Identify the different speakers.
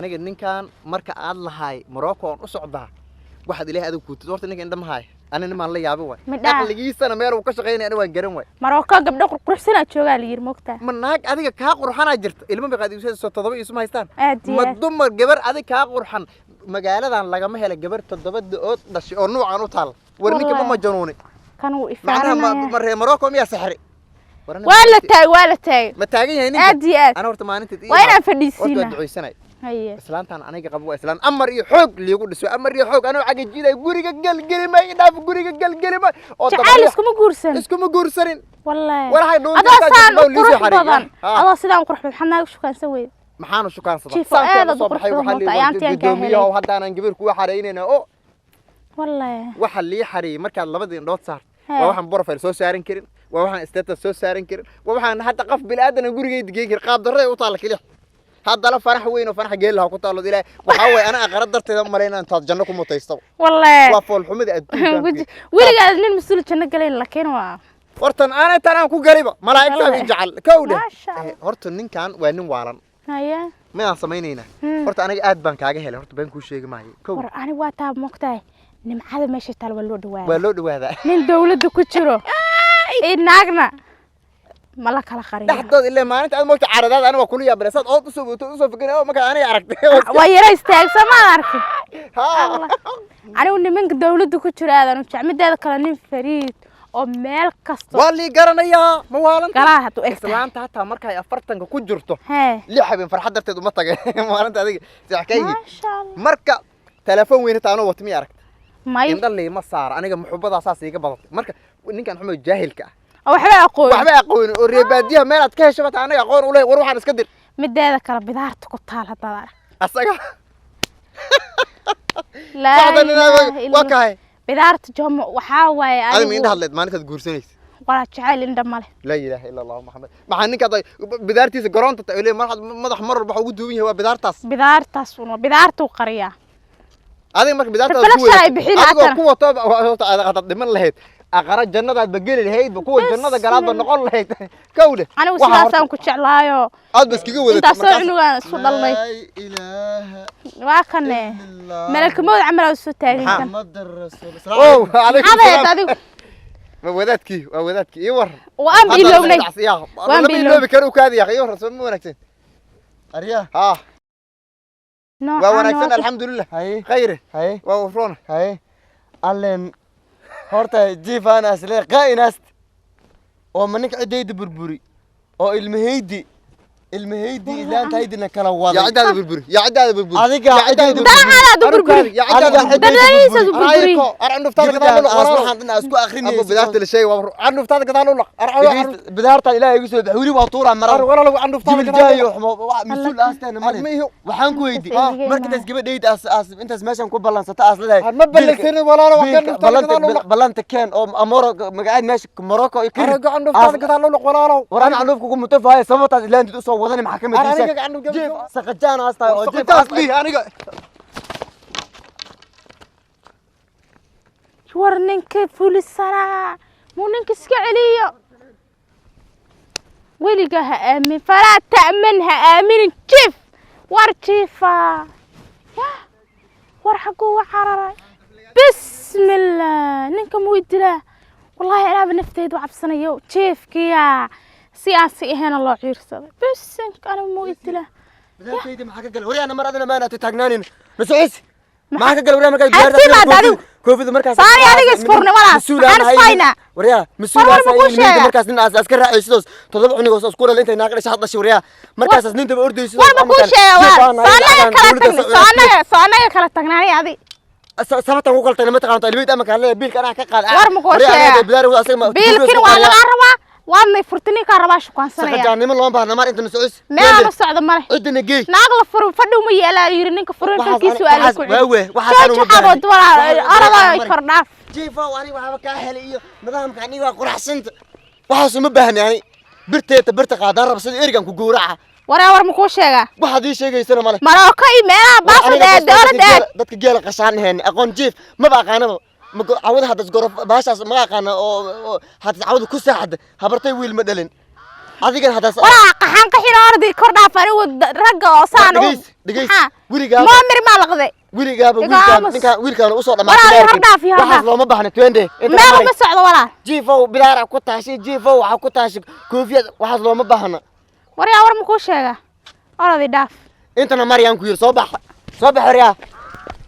Speaker 1: Aniga ninkan marka aad lahaay Morocco aan u socdaa, waxaad Ilaahay adiga kuutid. Horta ninka indha ma haay, ani nimaan la yaabay waay.
Speaker 2: Midhaa.
Speaker 1: Aqligiisana meel uu ka shaqaynaya ani waan garan waay.
Speaker 2: Maroko gabdho qurquruxsanaa joogaa la yiri, moogtaa?
Speaker 1: Ma naag adiga kaa qurxanaa jirta? Ilmo meeqaad iibsanayso? Toddoba isuma haystaan.
Speaker 2: Aad iyo
Speaker 1: Ma
Speaker 2: aad.
Speaker 1: dumar gabar adig kaa qurxan magaaladan lagama hela, gabar toddoba da-ood dhashay oo nuucan u taal. War ninka ma
Speaker 2: Wallahi.
Speaker 1: majanuuni?
Speaker 2: Kan wuu
Speaker 1: Macnaha ma
Speaker 2: ifaaranaya.
Speaker 1: ma reer Morocco miyaa saxri? War aniga
Speaker 2: Waa la taagay, waa la taagay.
Speaker 1: Ma taagan yahay ninka?
Speaker 2: Aad iyo aad.
Speaker 1: Ana horta maalinteed ii
Speaker 2: Waa inaan
Speaker 1: imaado. Horta waa
Speaker 2: fadhiisiinaa.
Speaker 1: ducaysanay.
Speaker 2: Haye.
Speaker 1: Islaantan aniga qabo waa islaan amar iyo xoog liigu dhiso, amar iyo xoog. Anoo cagajiiday, guriga gelgeli may, dhaaf, guriga gelgeli may oo
Speaker 2: Jacayl
Speaker 1: dabadeed
Speaker 2: iskuma guursan.
Speaker 1: Iskuma guursanin.
Speaker 2: Wallahi.
Speaker 1: Walahi dhuunta
Speaker 2: Adoo
Speaker 1: intaa
Speaker 2: saan
Speaker 1: jirta
Speaker 2: u
Speaker 1: liisoo
Speaker 2: qurux
Speaker 1: xariiya.
Speaker 2: badan.
Speaker 1: Ha.
Speaker 2: Adoo sidaan u qurux badan, maxaad naaga shukaansan weyda?
Speaker 1: Maxaanu shukaansadaa?
Speaker 2: Jiifo
Speaker 1: Saankaan
Speaker 2: aad u
Speaker 1: usoo
Speaker 2: qurux
Speaker 1: baxay
Speaker 2: badan
Speaker 1: waxaa
Speaker 2: horta,
Speaker 1: lii
Speaker 2: ayaantii aan kaa
Speaker 1: gudoomiyahow
Speaker 2: helay.
Speaker 1: Haddaanan gabar kuwa xaraynayna oo
Speaker 2: Wallahi.
Speaker 1: waxa lii xareeyey markaad labadii indhood saarto,
Speaker 2: He.
Speaker 1: waa waxaan profile soo saaran karin, waa waxaan status soo saaran karin, waa waxaan hadda qof bini'aadan aan gurigeyda geyn karin. Qaab darrada u taalla keliya. Haddana farax weyn oo farax geelaha ku taalo Ilaahay waxaa waye, ana aqara darteeda u malaynaa intaad janno ku mutaystaba.
Speaker 2: Wallahi.
Speaker 1: Waa foolxumada adduunka.
Speaker 2: Weligaad nin mas-uul janno galayn, laakiin waa
Speaker 1: Hortan aanay tan aan ku galiba malaa'igtaa
Speaker 2: Wallahi.
Speaker 1: i jecel kow dheh.
Speaker 2: Maasha Allah.
Speaker 1: Horta ninkan waa nin waalan.
Speaker 2: Haya.
Speaker 1: Midaan samaynaynaa. Horta aniga aad baan kaaga helay, horta been kuu sheegi maayo kow.
Speaker 2: War ani waa taa, moogtahay, nimcada meesha taal waa loo dhawaada.
Speaker 1: Waa loo dhawaadaa.
Speaker 2: Nin dawladda ku jiro iyo naagna ma la kala qariyo.
Speaker 1: Dhexdood ilaa maalinta aad moogta caradaada aniga waa kula yaabale saad ood usoo boogto usoo fikiraya oo markaa aniga aragtay.
Speaker 2: Waa yara istaagsan, maad arkay?
Speaker 1: Ha.
Speaker 2: Allah. Anigu nimanka dawladda ku jiro aadan u jecel. Mideeda kale, nin fariid oo meel kasto
Speaker 1: Waa lii garanayaa, ma waalanta?
Speaker 2: Galaa hadduu eg tahay.
Speaker 1: Islaanta hataa markay 40-ka ku jirto
Speaker 2: Hee.
Speaker 1: 6 habeen farxad darteed uma tagay maalinta adiga sixkaygi.
Speaker 2: Maasha Allah.
Speaker 1: Marka telefoon weyn hataa anoo wata miya aragta?
Speaker 2: May.
Speaker 1: Indha liima saara aniga, muxubadaa saas iiga badatay. Marka ninkan xumo jaahilka ah
Speaker 2: Oo waxba aqoon.
Speaker 1: Waxba aqoonin oo reer baadiyaha meel aad ka hesho bata anaga aqoon u lehay. War waxaan iska dir.
Speaker 2: Mideeda kale, bidaarta ku taal haddaad arag.
Speaker 1: Asaga
Speaker 2: Laa
Speaker 1: waxdan
Speaker 2: ilaaha
Speaker 1: waa
Speaker 2: illa.
Speaker 1: Kahay.
Speaker 2: Bidaarta jomo waxaa waaye
Speaker 1: Adi ma
Speaker 2: adigu
Speaker 1: indha hadleed maalintaad guursanaysa?
Speaker 2: Walaa jacayl indha male.
Speaker 1: Laa ilaaha illa Allahu Maxamed. Maxaa ninka bidaartiisa garoonta ta ile madax mar walba waxa ugu duuban yahay waa bidaartaas.
Speaker 2: Bidaartaas un bidaartuu qariyaa.
Speaker 1: Adiga marka bidaartaas
Speaker 2: Reflection ay bixin
Speaker 1: adigoo
Speaker 2: haddana.
Speaker 1: ku wato horta aad hadaad dhiman lahayd aqara jannadaad ba geli lahayd ba, kuwa jannada galaad ba noqon lahayd kowle.
Speaker 2: Anigu sidaasaan ku jeclaayo.
Speaker 1: Aad ba iskaga wadatay.
Speaker 2: Intaasoo cunugaan isu dhalnay.
Speaker 3: Laa ilaaha
Speaker 2: Waa kane
Speaker 3: illallah.
Speaker 2: Malakamowd camal aa soo taagan kan.
Speaker 3: Muxammadan rasuul.
Speaker 1: Oh, calaykum
Speaker 2: Maxaad
Speaker 1: salaam.
Speaker 2: adigu?
Speaker 1: Waa wadaadkii, waa wadaadkii. Ii war.
Speaker 2: Waan bilownay. Waan
Speaker 1: Lama
Speaker 2: bilownay.
Speaker 1: iloobi karo kaadi yaa. Ii war, soo ma wanaagsan?
Speaker 3: Arya.
Speaker 1: Ha.
Speaker 2: Noocaan
Speaker 1: Waa wanaagsan.
Speaker 2: waa
Speaker 1: Alxamdulilah.
Speaker 3: Haye.
Speaker 1: Khayre.
Speaker 3: Haye.
Speaker 1: Waa wafroona.
Speaker 3: Haye. Allen horta jiifaan asle qaa'inaast oo ma ninka ciddayda burburi oo ilmahaydi ilmahaydi ilaantaydina kala
Speaker 1: Yaa
Speaker 3: waday.
Speaker 1: Ciddaada burburi, yaa ciddaada burburi.
Speaker 3: Adiga
Speaker 1: Yaa ciddaada
Speaker 3: ciddayda
Speaker 1: burburi.
Speaker 2: Danacaada burburi.
Speaker 1: Yaa ciddaada
Speaker 3: Adiga
Speaker 1: burburi.
Speaker 2: Dadadiisa burburi.
Speaker 1: Arayko ar candhuftaada gadaal u
Speaker 3: Gabadhaan
Speaker 1: laq
Speaker 3: aas
Speaker 1: walaalow.
Speaker 3: waxaan dhan aas ku
Speaker 1: Abo
Speaker 3: akhrinayso.
Speaker 1: Bidaarta la sheegay waa candhuftaada gadaal u laq ar
Speaker 3: Bidaartaan Ilaahay igu soo bax, weli waa tuuraa
Speaker 1: ar
Speaker 3: marar.
Speaker 1: Walaalow, candhuftaada
Speaker 3: Jibil
Speaker 1: gadaal u
Speaker 3: jaayo
Speaker 1: laq.
Speaker 3: xumo waa mas-uul aasteena male.
Speaker 1: Ma iho.
Speaker 3: Waxaan ku weydi
Speaker 2: Intaas
Speaker 3: marka intaas gabadhayda aas aas intaas meeshan ku ballansata aas leedahay.
Speaker 1: Ar ma ballansanin walaalow, waa candhuftaada gadaal u laq.
Speaker 3: Ballanta keen oo amoro magaceed meesha Morocco iyo
Speaker 1: Ar candhuftaada gadaal u laq, walaalow.
Speaker 3: War ana candhuufka ku mutafaayo sababtaas ilaantid usoo wadani maxaa kamid
Speaker 1: Ar aniga candhuf
Speaker 3: jiif saqajaan aas tahay oo jiif
Speaker 1: Saqajaas lii aniga.
Speaker 2: War ninka fulisanaa muu ninka iska celiyo? Weliga ha aamin, falaa ta'man, ha aaminin jiif. War jiifa ya, war xagguu uga cararay? Bismillah, ninka muu dilaa? Wallaahi alaaba nafteydu cabsanayo. Jiifkiya si aan si ahayn loo ciirsaday. Bisinka, aniga muu idilaa?
Speaker 3: Bidaartayda maxaa ka galay? Waryaana mar adina maana taagnaanin nasucis maxaa ka galay waryaa markaa
Speaker 2: Xabsi baad adigu.
Speaker 3: Koofida markaas
Speaker 2: Saari adiga isfurnimadaas.
Speaker 3: mas-uul
Speaker 2: Maxaan
Speaker 3: aan ahay.
Speaker 2: isfaynaa?
Speaker 3: Waryaa mas-uul
Speaker 2: War
Speaker 3: aan
Speaker 2: ma kuu
Speaker 3: ahay
Speaker 2: sheegaa?
Speaker 3: markaas nin aas askar raacay sidoos 7 cunug oo isku dhalay intay naaq dhashay had dhashay. Waryaa markaas nin daba ordayso.
Speaker 2: War ma kuu sheega? Waa soo annaga kala tagnay, soo annaga kala tagnaanay adi.
Speaker 3: Sababtan ku kala tagnay ma taqaanto ilmayd ama kaale biilka anaa ka qaad.
Speaker 2: War ma kuu sheega? Biilkin waa lagaa rabaa, waadnay furti, ninkaa rabaa shukaansanaya.
Speaker 3: Saqajaannimo looma baahna mar inta nasucis.
Speaker 2: Meelaan u socdo male.
Speaker 3: Cidina geey.
Speaker 2: Naag la furo fadhi uma yeelaa yiri ninka furin.
Speaker 3: Waxaas
Speaker 2: Falkiisu waa la ku
Speaker 3: waawe, waxaas anigu
Speaker 2: jooji
Speaker 3: ma baahni.
Speaker 2: xabood walaa
Speaker 3: Waxaas
Speaker 2: orodoo
Speaker 3: mari.
Speaker 2: kordhaaf.
Speaker 3: Jiifa aniga waxaaba kaa helay iyo nidaamka aniga waa quraxsanta, waxaas uma baahni ani. Birteeta birta qaadaan raba sida erigan ku gowraca.
Speaker 2: Waraa, war ma kuu sheegaa?
Speaker 3: Waxaad ii sheegaysana male.
Speaker 2: Maroko iyo meelaha baasad
Speaker 3: Aniga
Speaker 2: ee
Speaker 3: dadka
Speaker 2: dowladda aad
Speaker 3: dadka geela qashaan ahayn aqoon jiif maba aqaanaba ma cawada hadda gorof baashaas ma aqaana oo hadda cawada ku saaxda habartay wiil ma dhalin. Adigan haddaas
Speaker 2: Walaa qaxan qaxin ordi kor dhaaf anigu ragga oo saan u
Speaker 3: Dhegeys, dhegeys.
Speaker 2: Maxaa?
Speaker 3: Weligaaba-
Speaker 2: Moomir maa laqday.
Speaker 3: Weligaaba
Speaker 2: Iga
Speaker 3: wiilkaan
Speaker 2: aamus.
Speaker 3: Ninkaan wiilkaan usoo
Speaker 2: Walaal,
Speaker 3: dhamaatay.
Speaker 2: hor dhaaf iyo hor
Speaker 3: Waxaas
Speaker 2: dhaaf.
Speaker 3: looma baahna, twende inta
Speaker 2: Meel
Speaker 3: maray.
Speaker 2: uma socdo, walaal.
Speaker 3: Jiifow bidaara ku taashay, jiifow waxaa ku taashay koofiyad, waxaas looma baahna.
Speaker 2: Waryaa, war makuu sheega, orodi dhaaf.
Speaker 3: Intana maryaan ku yiri, soo bax, soo bax, waryaa.